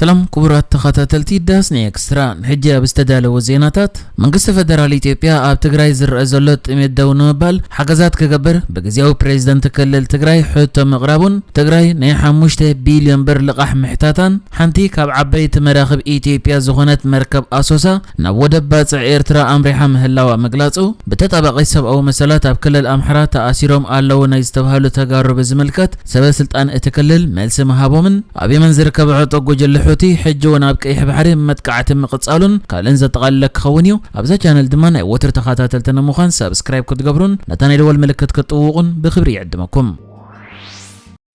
ሰላም ክቡራት ተኸታተልቲ ዳስኒ ኤክስትራ፣ ንሕጂ ኣብ ዝተዳለወ ዜናታት፣ መንግስቲ ፈደራል ኢትዮጵያ ኣብ ትግራይ ዝረአ ዘሎ ጥሜት ደው ንምባል ሓገዛት ክገብር ብግዜያዊ ፕሬዝደንት ክልል ትግራይ ሕቶ ምቕራቡን ትግራይ ናይ ሓሙሽተ ቢልዮን ብር ልቓሕ ምሕታታን ሓንቲ ካብ ዓበይቲ መራኽብ ኢትዮጵያ ዝኾነት መርከብ ኣሶሳ ናብ ወደብ ባጽዕ ኤርትራ ኣምሪሓ ምህላዋ ምግላጹ፣ ብተጣባቒ ሰብኣዊ መሰላት ኣብ ክልል ኣምሓራ ተኣሲሮም ኣለዉ ናይ ዝተባህሉ ተጋሩ ብዝምልከት ሰበ ስልጣን እቲ ክልል መልሲ ምሃቦምን ኣብ የመን ዝርከብ ዕጡቕ ጉጅለ ሑቲ ሕጂ እውን ኣብ ቀይሕ ባሕሪ መጥቃዕቲ ምቕጻሉን ካልእን ዘጠቓለለ ክኸውን እዩ። ኣብዛ ቻነል ድማ ናይ ወትሩ ተኸታተልቲ ንምዃን ሳብስክራይብ ክትገብሩን ነታ ናይ ደወል ምልክት ክትጥውቑን ብክብሪ ይዕድመኩም።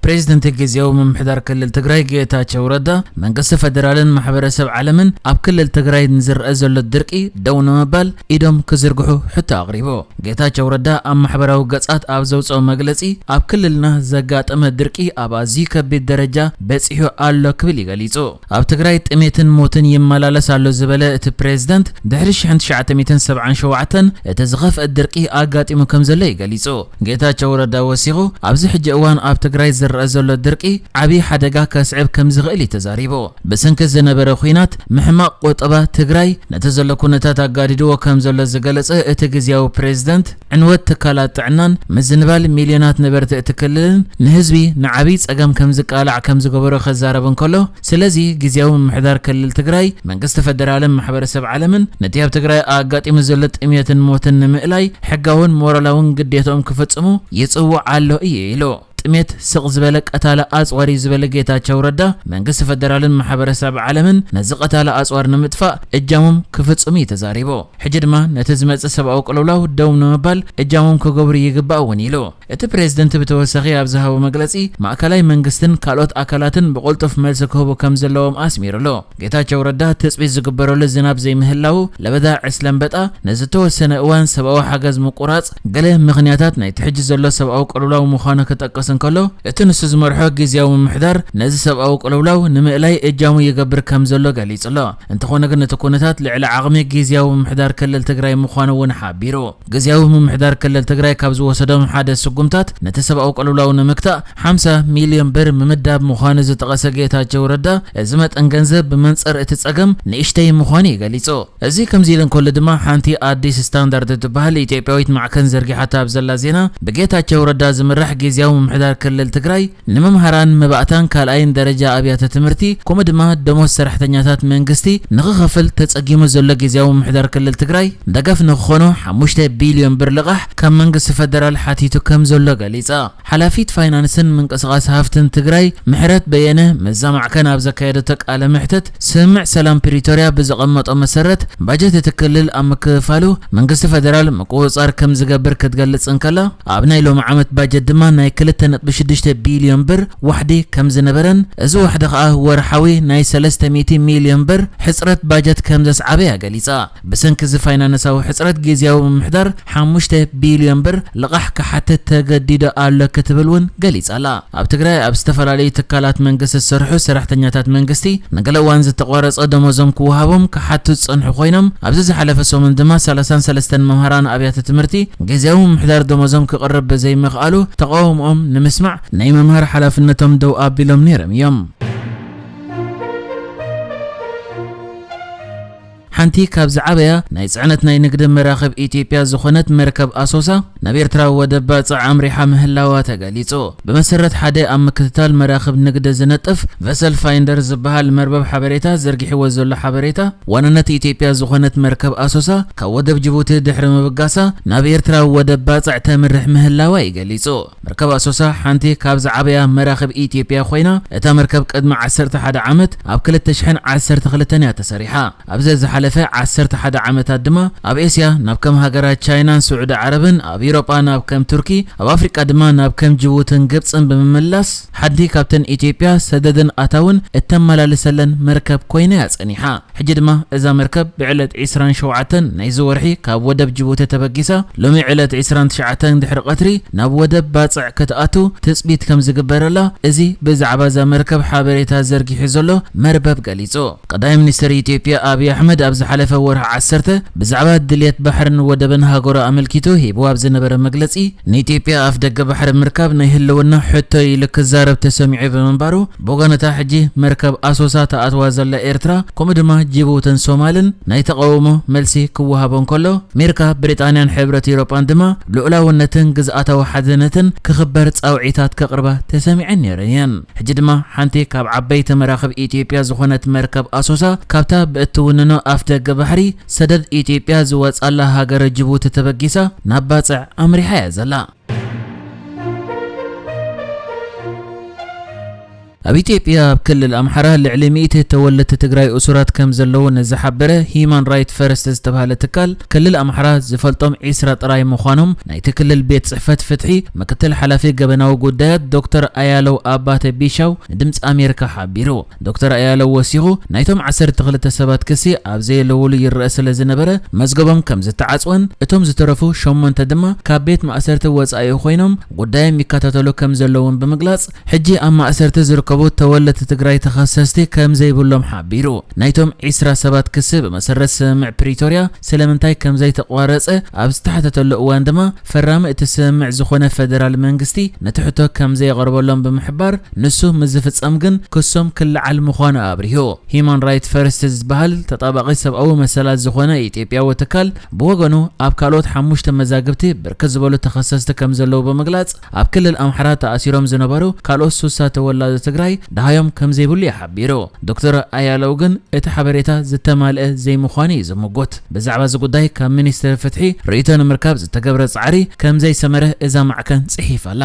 ፕሬዝደንት ግዜያዊ ምምሕዳር ክልል ትግራይ ጌታቸው ረዳ መንግስቲ ፈደራልን ማሕበረሰብ ዓለምን ኣብ ክልል ትግራይ ንዝረአ ዘሎ ድርቂ ደው ንምባል ኢዶም ክዝርግሑ ሕቶ ኣቕሪቡ። ጌታቸው ረዳ ኣብ ማሕበራዊ ገጻት ኣብ ዘውፅኦ መግለፂ ኣብ ክልልና ዘጋጠመ ድርቂ ኣብ ኣዝዩ ከቢድ ደረጃ በፂሑ ኣሎ ክብል እዩ ገሊፁ። ኣብ ትግራይ ጥሜትን ሞትን ይመላለስ ኣሎ ዝበለ እቲ ፕሬዝደንት ድሕሪ ሽሕን ትሽዓተ ሚእትን ሰብዓን ሸውዓተን እቲ ዝኸፍአ ድርቂ ኣጋጢሙ ከም ዘሎ እዩ ገሊፁ። ጌታቸው ረዳ ወሲኹ ኣብዚ ሕጂ እዋን ኣብ ትግራይ ዝረአ ዘሎ ድርቂ ዓብዪ ሓደጋ ከስዕብ ከም ዝኽእል እዩ ተዛሪቡ። ብሰንኪ ዝነበረ ኲናት ምሕማቕ ቁጠባ ትግራይ ነቲ ዘሎ ኩነታት ኣጋዲድዎ ከም ዘሎ ዝገለጸ እቲ ግዜያዊ ፕሬዝደንት ዕንወት ትካላት ጥዕናን ምዝንባል ሚልዮናት ነበርቲ እቲ ክልልን ንህዝቢ ንዓብዪ ጸገም ከም ዝቃላዕ ከም ዝገበሮ ከዛረብ እንከሎ፣ ስለዚ ግዜያዊ ምምሕዳር ክልል ትግራይ መንግስቲ ፈደራልን ማሕበረሰብ ዓለምን ነቲ ኣብ ትግራይ ኣጋጢሙ ዘሎ ጥሜትን ሞትን ንምእላይ ሕጋውን ሞራላውን ግዴታኦም ክፍጽሙ ይጽውዕ ኣሎ እዩ ኢሉ። ጥሜት ስቕ ዝበለ ቀታሊ ኣጽዋር እዩ ዝበለ ጌታቸው ረዳ፣ መንግስቲ ፈደራልን ማሕበረሰብ ዓለምን ነዚ ቀታሊ ኣጽዋር ንምጥፋእ እጃሞም ክፍጽሙ እዩ ተዛሪቡ። ሕጂ ድማ ነቲ ዝመጽእ ሰብኣዊ ቅልውላው ደው ንምባል እጃሞም ክገብሩ ይግባእ እውን ኢሉ። እቲ ፕሬዝደንት ብተወሳኺ ኣብ ዝሃቦ መግለጺ፣ ማእከላይ መንግስትን ካልኦት ኣካላትን ብቕልጡፍ መልሲ ክህቡ ከም ዘለዎም ኣስሚሩሉ። ጌታቸው ረዳ ትጽቢት ዝግበረሉ ዝናብ ዘይምህላው፣ ለበዳ ዕስለ ኣንበጣ፣ ንዝተወሰነ እዋን ሰብኣዊ ሓገዝ ምቁራጽ፣ ገለ ምኽንያታት ናይቲ ሕጂ ዘሎ ሰብኣዊ ቅልውላው ምዃኑ ክጠቅስ እንከሎ፣ እቲ ንሱ ዝመርሖ ግዝያዊ ምምሕዳር ነዚ ሰብኣዊ ቅልውላው ንምእላይ እጃሙ ይገብር ከም ዘሎ ገሊጹ ኣሎ። እንተኾነ ግን እቲ ኩነታት ልዕሊ ዓቕሚ ግዝያዊ ምምሕዳር ክልል ትግራይ ምዃኑ እውን ሓቢሩ። ግዝያዊ ምምሕዳር ክልል ትግራይ ካብ ዝወሰዶም ሓደ ስጉምታት ነቲ ሰብኣዊ ቅልውላው ንምግታእ ሓምሳ ሚልዮን ብር ምምዳብ ምዃኑ ዝጠቐሰ ጌታቸው ረዳ፣ እዚ መጠን ገንዘብ ብመንጽር እቲ ጸገም ንእሽተይ ምዃኑ እዩ ገሊጹ። እዚ ከምዚ ኢሉ እንከሎ ድማ ሓንቲ ኣዲስ ስታንዳርድ እትበሃል ኢትዮጵያዊት ማዕከን ዘርጊሓታ ኣብ ዘላ ዜና፣ ብጌታቸው ረዳ ዝምራሕ ግዝያዊ ምምሕዳር ክልል ትግራይ ንመምሃራን መባእታን ካልኣይን ደረጃ ኣብያተ ትምህርቲ ከምኡ ድማ ደሞዝ ሰራሕተኛታት መንግስቲ ንኽኸፍል ተጸጊሙ ዘሎ ግዝያዊ ምምሕዳር ክልል ትግራይ ደገፍ ንክኾኖ ሓሙሽተ ቢልዮን ብር ልቓሕ ካብ መንግስቲ ፈደራል ሓቲቱ ከም ዘሎ ገሊጻ። ሓላፊት ፋይናንስን ምንቅስቓስ ሃፍትን ትግራይ ምሕረት በየነ ምስዛ ማዕከን ኣብ ዘካየደቶ ቃለ መሕትት፣ ስምምዕ ሰላም ፕሪቶርያ ብዘቐመጦ መሰረት ባጀት እቲ ክልል ኣብ ምክፍፋሉ መንግስቲ ፈደራል ምቁጽጻር ከም ዝገብር ክትገልጽ እንከላ፣ ኣብ ናይ ሎሚ ዓመት ባጀት ድማ ናይ ክልተ ነጥቢ ሽዱሽተ ቢልዮን ብር ዋሕዲ ከም ዝነበረን፣ እዚ ዋሕዲ ከኣ ወርሓዊ ናይ ሰለስተ ሚእቲ ሚልዮን ብር ሕጽረት ባጀት ከም ዘስዓበ እያ ገሊጻ። ብሰንኪ እዚ ፋይናንሳዊ ሕጽረት ግዝያዊ ምምሕዳር ሓሙሽተ ቢልዮን ብር ልቓሕ ክሓትት ተገዲዱ ኣሎ ክትብል እውን ገሊጻ ኣላ። ኣብ ትግራይ ኣብ ዝተፈላለዩ ትካላት መንግስቲ ዝሰርሑ ሰራሕተኛታት መንግስቲ ንገለ እዋን ዝተቋረጸ ደሞዞም ክወሃቦም ክሓቱ ዝጸንሑ ኮይኖም፣ ኣብዚ ዝሓለፈ ሰሙን ድማ ሰላሳን ሰለስተን መምሃራን ኣብያተ ትምህርቲ ግዝያዊ ምምሕዳር ደሞዞም ክቕርብ ብዘይምኽኣሉ ተቓውሞኦም ንምስማዕ ናይ ምምሃር ሓላፍነቶም ደው ኣቢሎም ነይሮም እዮም። ሓንቲ ካብ ዝዓበያ ናይ ጽዕነት ናይ ንግዲ መራኽብ ኢትዮጵያ ዝኾነት መርከብ ኣሶሳ ናብ ኤርትራ ወደብ ባጽዕ ኣምሪሓ ምህላዋ ተገሊጹ። ብመሰረት ሓደ ኣብ ምክትታል መራኽብ ንግዲ ዝነጥፍ ቨሰል ፋይንደር ዝበሃል መርበብ ሓበሬታ ዘርጊሕዎ ዘሎ ሓበሬታ፣ ዋንነት ኢትዮጵያ ዝኾነት መርከብ ኣሶሳ ካብ ወደብ ጅቡቲ ድሕሪ ምብጋሳ ናብ ኤርትራ ወደብ ባጽዕ ተምርሕ ምህላዋ እዩ ገሊጹ። መርከብ ኣሶሳ ሓንቲ ካብ ዝዓበያ መራኽብ ኢትዮጵያ ኮይና፣ እታ መርከብ ቅድሚ ዓሰርተ ሓደ ዓመት ኣብ ክልተ ሽሕን ዓሰርተ ክልተን እያ ተሰሪሓ። ኣብዚ ዝሓለፈ ዓሰርተ ሓደ ዓመታት ድማ ኣብ ኤስያ ናብ ከም ሃገራት ቻይናን ስዑዲ ዓረብን፣ ኣብ ኢሮጳ ናብ ከም ቱርኪ፣ ኣብ ኣፍሪቃ ድማ ናብ ከም ጅቡትን ግብጽን ብምምላስ ሓንቲ ካብተን ኢትዮጵያ ሰደድን ኣታውን እተመላልሰለን መርከብ ኮይና እያ ጸኒሓ። ሕጂ ድማ እዛ መርከብ ብዕለት ዒስራን ሸውዓተን ናይዚ ወርሒ ካብ ወደብ ጅቡቲ ተበጊሳ፣ ሎሚ ዕለት ዒስራን ትሽዓተን ድሕሪ ቀትሪ ናብ ወደብ ባጽዕ ክትኣቱ ትጽቢት ከም ዝግበረላ እዚ ብዛዕባ እዛ መርከብ ሓበሬታ ዘርጊሑ ዘሎ መርበብ ገሊጹ። ቀዳማይ ሚኒስትር ኢትዮጵያ ኣብይ ኣሕመድ ኣብ ዝሓለፈ ወርሒ ዓሰርተ ብዛዕባ ድልየት ባሕርን ወደብን ሃገሩ ኣመልኪቱ ሂብዎ ኣብ ዝነበረ መግለጺ፣ ንኢትዮጵያ ኣፍ ደገ ባሕሪ ምርካብ ናይ ህልውና ሕቶ ኢሉ ክዛረብ ተሰሚዑ ብምንባሩ፣ ብወገኑ እታ ሕጂ መርከብ ኣሶሳ ትኣትዋ ዘላ ኤርትራ፣ ከምኡ ድማ ጅቡትን ሶማልን ናይ ተቓውሞ መልሲ ክወሃቦ እንከሎ፣ ኣሜሪካ፣ ብሪጣንያን ሕብረት ኤውሮጳን ድማ ልኡላውነትን ግዝኣታዊ ሓድነትን ክኽበር ጻውዒታት ከቕርባ ተሰሚዐን ነይረን እየን። ሕጂ ድማ ሓንቲ ካብ ዓበይቲ መራኽብ ኢትዮጵያ ዝኾነት መርከብ ኣሶሳ ካብታ ብእትውንኖ ኣፍ ደገ ባሕሪ ሰደድ ኢትዮጵያ ዝወጻላ ሃገረ ጅቡቲ ተበጊሳ ናብ ባጽዕ ኣምሪሓ እያ ዘላ። ኣብ ኢትዮጵያ ኣብ ክልል ኣምሓራ ልዕሊ ሚእቲ ተወለድቲ ትግራይ እሱራት ከም ዘለዉ ንዝሓበረ ሂዩማን ራይት ፈርስት ዝተባህለ ትካል፣ ክልል ኣምሓራ ዝፈልጦም ዒስራ ጥራይ ምዃኖም ናይቲ ክልል ቤት ጽሕፈት ፍትሒ ምክትል ሓላፊ ገበናዊ ጉዳያት ዶክተር ኣያለው ኣባተ ቢሻው ንድምፂ ኣሜሪካ ሓቢሩ። ዶክተር ኣያለው ወሲኹ፣ ናይቶም ዓሰርተ ክልተ ሰባት ክሲ ኣብ ዘየለውሉ ይረአ ስለ ዝነበረ መዝገቦም ከም ዝተዓጽወን እቶም ዝተረፉ ሸሞንተ ድማ ካብ ቤት ማእሰርቲ ወጻኢ ኮይኖም ጉዳዮም ይከታተሉ ከም ዘለውን ብምግላጽ፣ ሕጂ ኣብ ማእሰርቲ ዝርከቡ ተወለድቲ ትግራይ ተኸሰስቲ ከም ዘይብሎም ሓቢሩ። ናይቶም ዒስራ ሰባት ክሲ ብመሰረት ስምምዕ ፕሪቶርያ ስለምንታይ ከም ዘይተቋረጸ ኣብ ዝተሓተተሉ እዋን ድማ ፈራሚ እቲ ስምምዕ ዝኾነ ፌደራል መንግስቲ ነቲ ሕቶ ከም ዘየቕርበሎም ብምሕባር፣ ንሱ ምስ ዝፍጸም ግን ክሶም ክለዓል ምዃኑ ኣብሪሁ። ሂዩማን ራይት ፈርስት ዝበሃል ተጣባቒ ሰብኣዊ መሰላት ዝኾነ ኢትዮጵያዊ ትካል ብወገኑ ኣብ ካልኦት ሓሙሽተ መዛግብቲ ብርክት ዝበሉ ተኸሰስቲ ከም ዘለዉ ብምግላጽ፣ ኣብ ክልል ኣምሓራ ተኣሲሮም ዝነበሩ ካልኦት ሱሳ ተወላዶ ትግራይ ደሃዮም ከም ዘይብሉ እዩ ሓቢሩ። ዶክተር ኣያለው ግን እቲ ሓበሬታ ዝተማልአ ዘይምዃኑ እዩ ዝምጉት። ብዛዕባ እዚ ጉዳይ ካብ ሚኒስትሪ ፍትሒ ርእይቶ ንምርካብ ዝተገብረ ጻዕሪ ከም ዘይሰመረ እዛ ማዕከን ጽሒፋ ኣላ።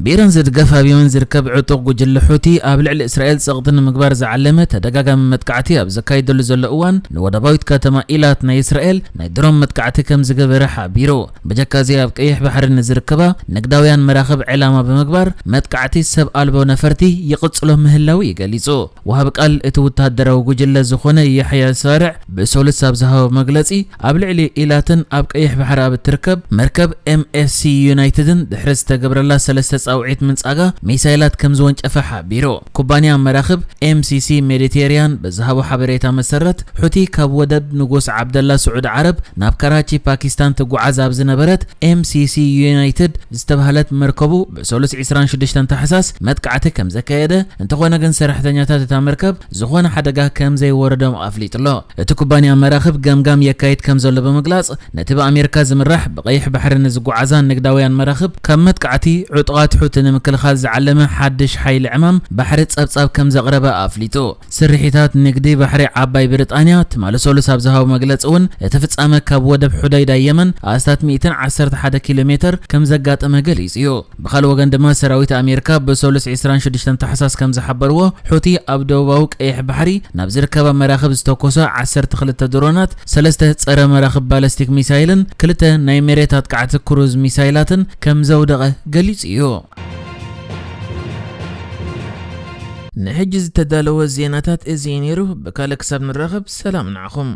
ብኢራን ዝድገፍ ኣብ የመን ዝርከብ ዕጡቕ ጉጅለ ሑቲ ኣብ ልዕሊ እስራኤል ጸቕጢ ንምግባር ዝዓለመ ተደጋጋሚ መጥቃዕቲ ኣብ ዘካይደሉ ዘሎ እዋን፣ ንወደባዊት ከተማ ኢላት ናይ እስራኤል ናይ ድሮን መጥቃዕቲ ከም ዝገበረ ሓቢሩ። ብጀካ እዚ ኣብ ቀይሕ ባሕሪ ንዝርከባ ንግዳውያን መራኽብ ዕላማ ብምግባር መጥቃዕቲ ሰብ ኣልቦ ነፈርቲ ይቕጽሎ ምህላው እዩ ገሊጹ። ወሃቢ ቃል እቲ ወተሃደራዊ ጉጅለ ዝኾነ የሕያ ሳርዕ ብሰሉስ ኣብ ዝሃቦ መግለጺ፣ ኣብ ልዕሊ ኢላትን ኣብ ቀይሕ ባሕሪ ኣብ እትርከብ መርከብ ኤምኤስሲ ዩናይትድን ድሕሪ ዝተገብረላ ሰለስተ ጻውዒት ምንጻጋ ሚሳይላት ከም ዝወንጨፈ ሓቢሩ። ኩባንያ መራኽብ ኤምሲሲ ሜዲቴርያን ብዝሃቦ ሓበሬታ መሰረት፣ ሑቲ ካብ ወደብ ንጉስ ዓብደላ ስዑዲ ዓረብ ናብ ካራቺ ፓኪስታን ትጓዓዝ ኣብ ዝነበረት ኤምሲሲ ዩናይትድ ዝተባህለት መርከቡ ብሰሉስ ዕስራን ሽዱሽተን ታሕሳስ መጥቃዕቲ ከም ዘካየደ፣ እንተኾነ ግን ሰራሕተኛታት እታ መርከብ ዝኾነ ሓደጋ ከም ዘይወረዶም ኣፍሊጡ ኣሎ። እቲ ኩባንያ መራኽብ ገምጋም የካይድ ከም ዘሎ ብምግላጽ፣ ነቲ ብኣሜሪካ ዝምራሕ ብቐይሕ ባሕሪ ንዝጓዓዛ ንግዳውያን መራኽብ ካብ መጥቃዕቲ ዕጡቓት ሑቲ ንምክልኻል ዝዓለመ ሓድሽ ሓይሊ ዕማም ባሕሪ ጸብጻብ ከም ዘቕረበ ኣፍሊጡ። ስርሒታት ንግዲ ባሕሪ ዓባይ ብሪጣንያ ትማሊ ሰሉስ ኣብ ዝሃቦ መግለጺ እውን፣ እቲ ፍጻመ ካብ ወደብ ሑደይዳ የመን ኣስታት ሚእትን ዓሰርተ ሓደ ኪሎ ሜተር ከም ዘጋጠመ ገሊጹ እዩ። ብኻልእ ወገን ድማ፣ ሰራዊት ኣሜሪካ ብሰሉስ ዕስራን ሽዱሽተን ታሕሳስ ከም ዝሓበርዎ፣ ሑቲ ኣብ ደቡባዊ ቀይሕ ባሕሪ ናብ ዝርከባ መራኽብ ዝተኮሰ ዓሰርተ ክልተ ድሮናት፣ ሰለስተ ጸረ መራኽብ ባለስቲክ ሚሳይልን ክልተ ናይ መሬት ኣጥቃዕቲ ክሩዝ ሚሳይላትን ከም ዘውደቐ ገሊጹ እዩ። ንሕጂ ዝተዳለወ ዜናታት እዚ እዩ ነይሩ። ብካልእ ክሳብ ንራኸብ፣ ሰላም ንዓኹም።